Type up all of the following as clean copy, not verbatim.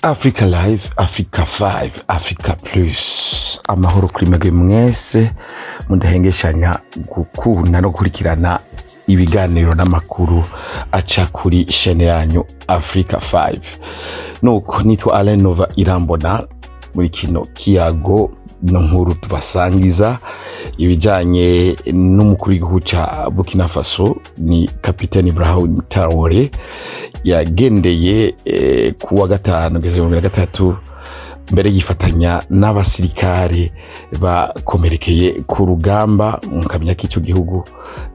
Africa Live, Africa 5, Africa Plus. Amahoro kuri mwebwe mwese mudahengeshanya gukunda no gukurikirana ibiganiro n'amakuru aca kuri chaîne yanyu Africa 5. Nuko nitwa Alain Nova Irambona. Muri kino kiyago no nkuru tubasangiza ibijanye n'umukuru w'igihugu ca Burkina Faso, ni Capitaine Ibrahim Traoré, yagendeye kuwa gatanu kugeza 2023, mbere yifatanya n'abasirikare bakomerekeye ku rugamba. Mukamenya ko ico gihugu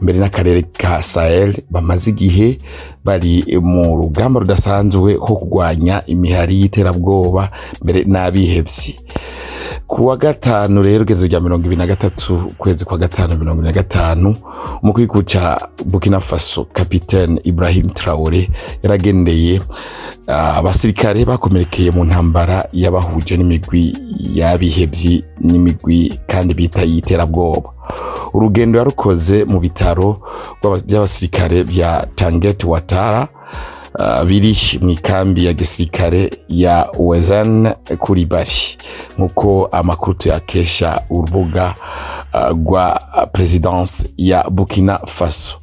mbere n'akarere ka Sahel bamaze igihe bari mu rugamba rudasanzwe ko kurwanya imihari y'iterabwoba mbere n'abihevyi. Kuwa gatanu rero, igezo rya 23 kwezi kwa gatanu 2025, umukuru w'igihugu ca Burkina Faso Capitaine Ibrahim Traoré yaragendeye abasirikare bakomerekeye mu ntambara yabahuje n'imigwi y'abihevyi n'imigwi kandi bita y'iterabwoba. Urugendo yarukoze mu bitaro by'abasirikare bya Tanget Watara biri mu ikambi ya gisirikare ya Ouezzin Coulibaly, nkuko amakuru tuyakesha urubuga rwa présidence ya Burkina Faso.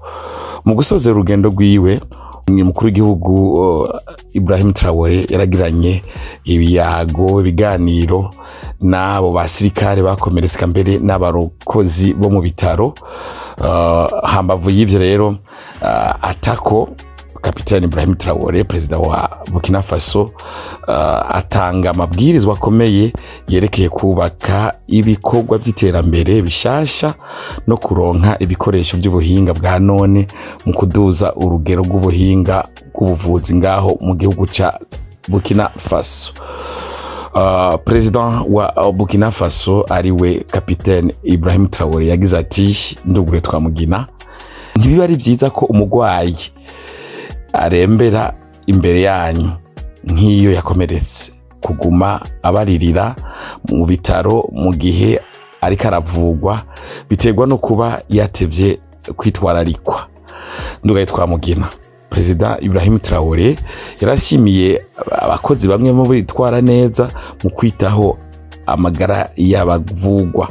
Mu gusoza urugendo rwiwe, umukuru w'igihugu Ibrahim Traoré yaragiranye ibiyago, ibiganiro n'abo basirikare bakomeretseka mbere n'abarokozi bo mu bitaro. Hambavu y'ivyo rero, atako Kapitani Ibrahim Traoré, perezida wa Burkina Faso, atanga amabwirizwa akomeye yerekeye kubaka ibikorwa by'iterambere bishasha no kuronka ibikoresho by'ubuhinga bwa none mu kuduza urugero rw'ubuhinga bw'ubuvuzi ngaho mu gihugu ca Burkina Faso. President wa Burkina Faso, ariwe Capitaine Ibrahim Traoré, yagize ati: "Ndugure twamugina, ntibiba ari byiza ko umugwayi arembera imbere yanyu nk'iyo yakomeretse, kuguma abaririra mu bitaro mu gihe ariko aravugwa biterwa no kuba yatevye kwitwararikwa." Ndugaye twamugina. Perezida Ibrahim Traoré yarashimiye abakozi bamwe mu bitwara neza mu kwitaho amagara y'abavugwa,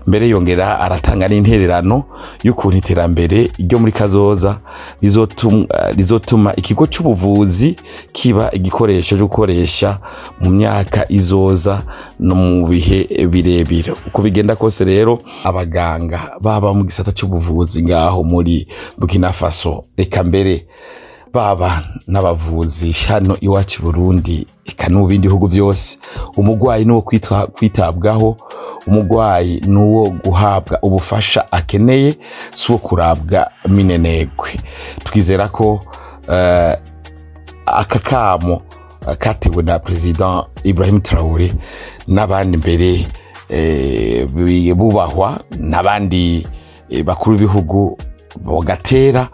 mbere yongera aratanga n'intererano y'ukuntu iterambere ryo muri kazoza rizotuma ikigo c'ubuvuzi kiba igikoresho cyo gukoresha mu myaka izoza no mu bihe birebire. Uko bigenda kose rero, abaganga baba mu gisata c'ubuvuzi ngaho muri Burkina Faso, eka mbere baba n'abavuzi hano iwacu i Burundi, eka no mu bindi bihugu byose, umugwayi nuwo kwitabwaho, umugwayi nuwo guhabwa ubufasha akeneye, si uwo kurabwa minenegwe. Twizera ko aka kamo katewe na President Ibrahim Traoré n'abandi mbere bubahwa n'abandi bakuru b'ibihugu bagatera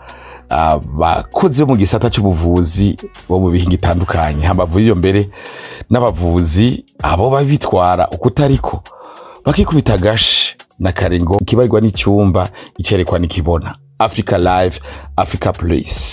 abakozi bo mu gisata c'ubuvuzi bo mu bihinga itandukanye. Hambavu y'iyo, mbere n'abavuzi abo babitwara ukutariko bakikubita agashi na karengo, ikibarirwa n'icyumba icerekwa n'ikibona. Africa Live, Africa Plus.